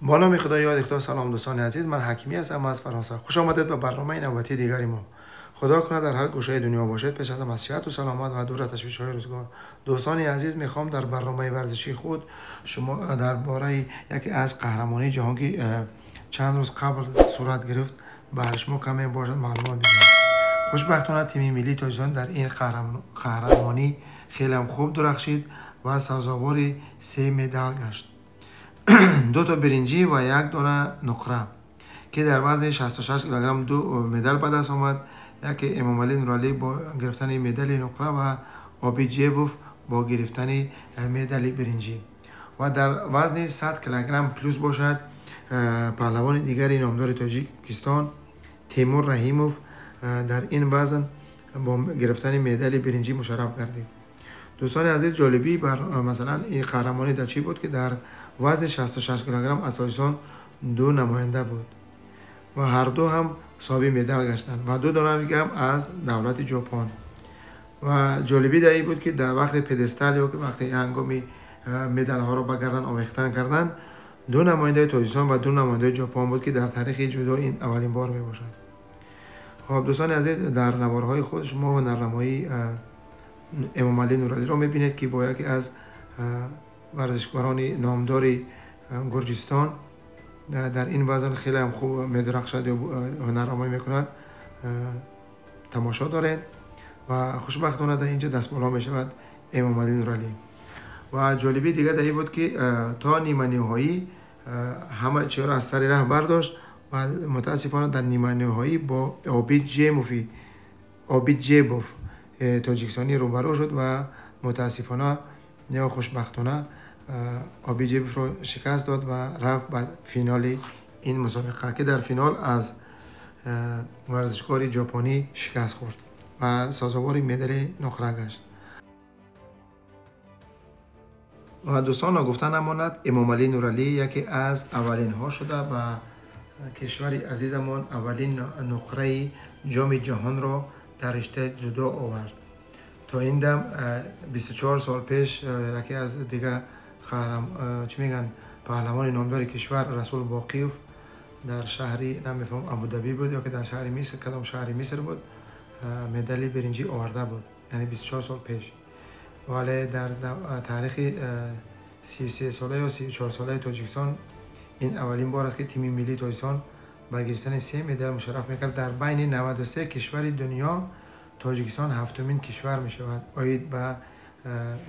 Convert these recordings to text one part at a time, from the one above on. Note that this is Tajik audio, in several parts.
با نام خدا یاد خدا. سلام دوستان عزیز، من حکیمی هستم از فرانسه. خوش آمدید به برنامه نوبتی دیگری ما. خدا کنه در هر گوشه دنیا باشید، پیش از صحت و سلامت و دور از تشویش‌های روزگار. دوستان عزیز، میخوام در برنامه ورزشی خود شما درباره یکی از قهرمانی جهان که چند روز قبل صورت گرفت برای شما کمی باشد معلومات بدم. خوشبختانه تیم ملی تاجیکستان در این قهرمانی خیلی هم خوب درخشید و سزاوار 3 مدال گشت. 2 تا برنجی و 1 دانه نقره که در وزن 66 کیلوگرم 2 مدال به دست آمد. یکی امامعلی نورالی با گرفتن مدال نقره و آبی جیبوف با گرفتن مدال برنجی. و در وزن 100 کیلوگرم پلوس باشد پهلوان دیگری نامدار تاجیکستان تیمور رحیموف در این وزن با گرفتن مدال برنجی مشرف گردید. دوستان عزیز، جالبی بر مثلا این قهرمانی در چی بود که در وزن 66 کیلوگرم از تاجیکستان 2 نماینده بود و هر دو هم صاحب مدال گشتند و 2 دانه هم از دولت ژاپن. و جالبی در این بود که در وقت پدستال یا که وقتی هنگامی مدال ها را به گردن آویختن کردن، 2 نماینده تاجیکستان و 2 نماینده ژاپن بود که در تاریخ جودو این اولین بار می باشد. خب دوستان عزیز، در نوارهای خود شما هنرنمایی امامعلی نورالی را میبینید که با یکی از ورزشکاران نامدار گرجستان در این وزن خیلی هم خوب میدرخشد یا هنرنمایی میکند تماشا دارید و خوشبختانه در اینجا دست بالا میشود امامعلی نورالی. و جالبی دیگه در این بود که تا نیمه نهایی همه چیز را از سر راه برداشت و متاسفانه در نیمه نهایی با آبی جیبوف تاجیکستانی روبرو شد و متاسفانه یا خوشبختانه آبی جیبوف رو شکست داد و رفت به فینال این مسابقه که در فینال از ورزشکار ژاپنی شکست خورد و سزاوار مدال نقره گشت. و دوستان نگفته نماند امامعلی نورالی یکی از اولین ها شده و کشور عزیزمان اولین نقره جام جهان را در رشته جودو آورد. تا این دم 24 سال پیش یکی از دیگه پهلوان نامدار کشور رسول باقیوف در شهری نمیفهم ابوظبی بود یا که در شهر مصر، کدام شهر مصر بود، مدال برنجی آورده بود، یعنی 24 سال پیش. ولی در تاریخ 33 ساله یا 34 ساله تاجیکستان این اولین بار است که تیم ملی تاجیکستان با گرفتن 3 مدال مشرف میکرد. در بین 93 کشور دنیا تاجیکستان 7مین کشور میشود عاید به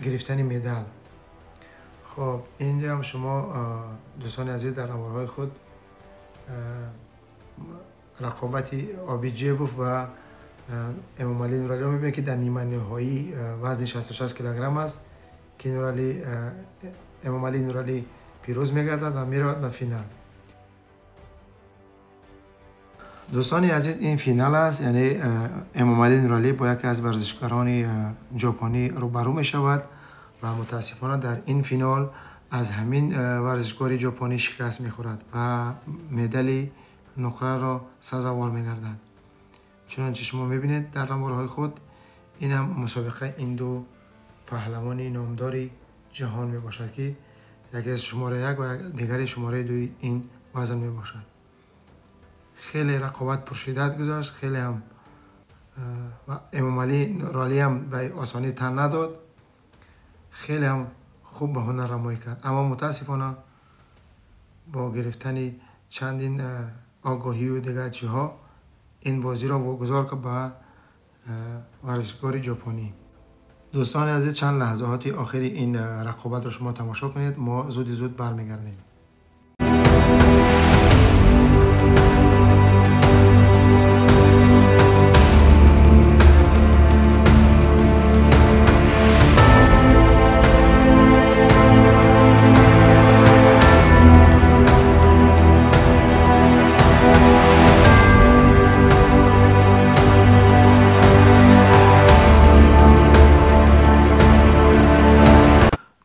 گرفتن مدال. خب اینجا هم شما دوستان عزیز در نوارهای خود رقابت آبی جیبوف و امامعلی نورالی رو میبینید که در نیمه نهایی وزن 66 کیلوگرم است که امامعلی نورالی پیروز میگردد و میرود به فینال. دوستان عزیز، این فینال است، یعنی امامعلی نورالی با یکی از ورزشکاران ژاپنی روبرو می شود و متاسفانه در این فینال از همین ورزشکار ژاپنی شکست میخورد و مدال نقره را سزاوار میگردد. چنانچه شما میبینید در نوارهای خود، این هم مسابقه این دو پهلوان نامدار جهان میباشد که یکی از شماره 1 و دیگری شماره 2 این وزن میباشد. خیلی رقابت پرشدت گذاشت، خیلی هم و امامعلی نورالی هم به آسانی تن نداد، خیلی هم خوب به هنرنمایی کرد، اما متاسفانه با گرفتن چندین آگاهی و دیگر چیها این بازی را واگذار کرد به ورزشکار ژاپنی. دوستان عزیز، چند لحظات آخر این رقابت را شما تماشا کنید، ما زود زود برمیگردیم.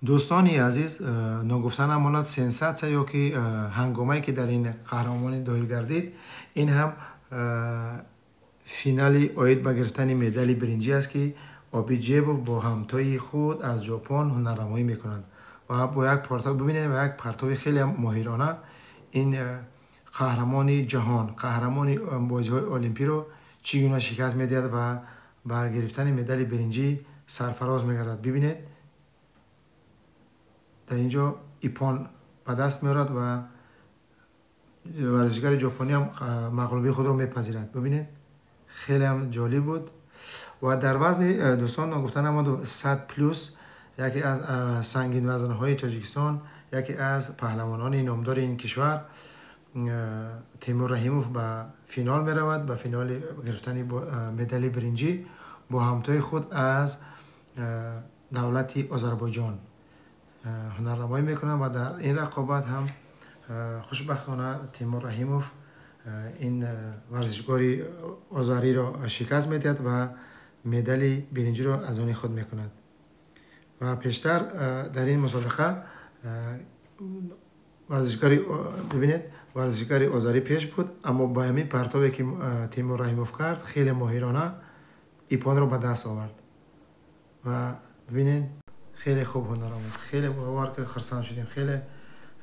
دوستانی عزیز، ناگفته نماند سنساتسیا یا که هنگامه‌ای که در این قهرمانی دایر گردید، این هم فینال عاید به گرفتن مدال برنجی است که آبی جیبوف با همتای خود از ژاپن هنرنمایی میکنند و با یک پرتاب ببینید و یک پرتاب خیلی ماهرانه ин қаҳрамони ҷаҳон, қаҳрамони бозиҳои олимпиро чӣ гуна шикаст медиҳад ва ба гирифтани медали биринҷӣ сарфароз мегардад. Бибинед, дар ин ҷо иппон ба даст меорад ва варзишгари ҷопонӣ ҳам мағлубии худро мепазирад. Бибинед, хеле ҳам ҷолиб буд. Ва дар вазни, дӯстон, ногуфта намонд, 100 плюс, яке аз сангинвазнҳои Тоҷикистон, яке аз паҳлавонони номдори ин кишвар Темур Раҳимов ба финал меравад, ба финали гирифтани медали биринҷӣ бо ҳамтои худ аз давлати Озарбойҷон ҳунарнамоӣ мекунад ва дар ин рақобат ҳам хушбахтона Темур Раҳимов ин варзишгори озариро шикаст медиҳад ва медали биринҷиро аз они худ мекунад. Ва пештар дар ин мусобиқа варзишгари, бибинед, варзишгари озарӣ пеш буд, аммо ба ҳамин партобе ки Темур Раҳимов кард, хеле моҳирона иппонро ба даст овард. Ва бибинед, хеле хуб ҳунар омад, хеле бовар ки хурсанд шудем, хеле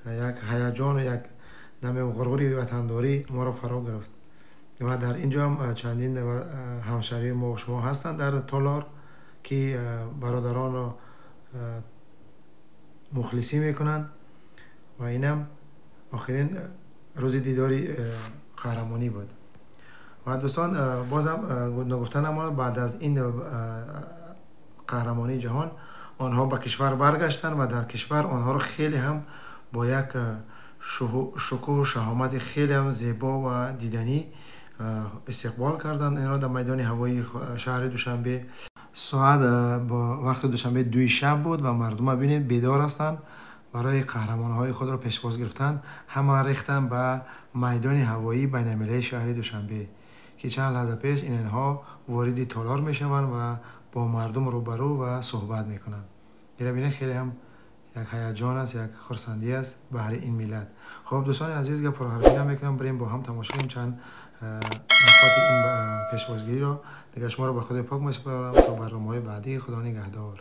як ҳаяҷону як намем ғурури ватандорӣ моро фаро гирифт. Ва дар ин ҷо ҳам чандин ҳамшаҳрии мо шумо ҳастанд дар толор, ки бародаронро мухлисӣ мекунанд. Ва инам охирин рӯзи дидори қаҳрамонӣ буд. Ва дӯстон, бозам ногуфта намонад, баъд аз ин қаҳрамонии ҷаҳон онҳо ба кишвар баргаштанд ва дар кишвар онҳоро хеле ҳам бо як шукӯҳу шаҳомати хеле ҳам зебо ва диданӣ истиқбол карданд инро дар майдони ҳавоии шаҳри Душанбе. Соат бо вақти Душанбе 2 шаб буд ва мардума бинед, бедор ҳастанд барои қаҳрамонҳои худро пешвоз гирифтан. Ҳама рехтанд ба майдони ҳавоии байналмилалии шаҳри Душанбе, ки чанд лаҳза пеш инҳо вориди толор мешаванд ва бо мардум рӯбарӯ ва суҳбат мекунанд. Ира бинед, хеле ҳам як ҳаяҷон аст, як хурсандӣ аст баҳри ин миллат. Хоб, дӯстони азиз, гап пурҳарфӣ намекунам, бирем бо ҳам тамошо кунем чанд нуқоти ин пешвозгириро. Дигар шуморо ба Худои пок месупорам то барномаҳои баъдӣ. Худо нигаҳдор.